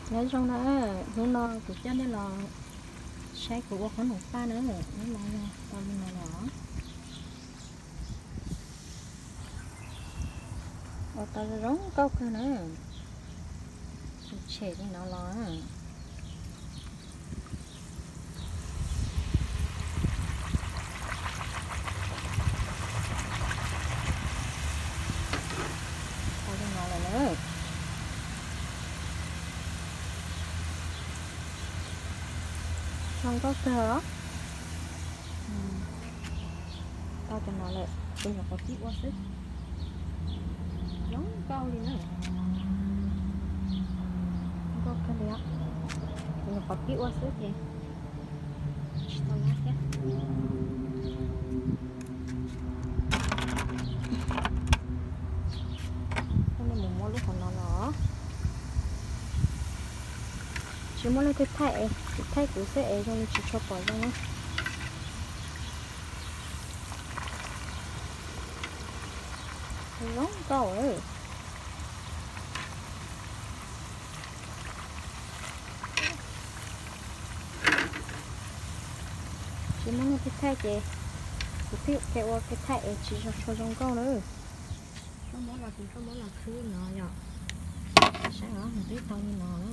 Nyob zoo na, hnub no kuv coj nej los saib kuv ua qhob noom paj na, hnub no yog tau li no los. Ua tau zoo nkauj kawg na, tshem li no los. Tau li no lawm na. Zoo nkauj kawg os. Tau cov no lawm, kuv nyuam qhuav pib ua xwb. Zoo nkauj li na. Nkauj kawg li os. Kuv nyuam qhuav pib ua xwb ces tsis tau lab thiab. Coj nej mus muab lub qhov no los. Tsis muaj leej twg thaij es, tsis thaij kuv xwb es zoo li tsis tshua pom zoo na. Zoo nkauj. Tsis muaj leej twg thaij ces kuv thiaj kev ua kev thaij es tsis tshua zoo nkauj na. Koj muab los, koj muab los khwb no yom. Saib os, nws twb tau li no na.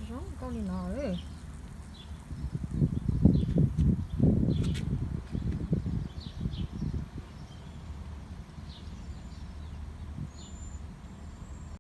Zoo nkauj li no.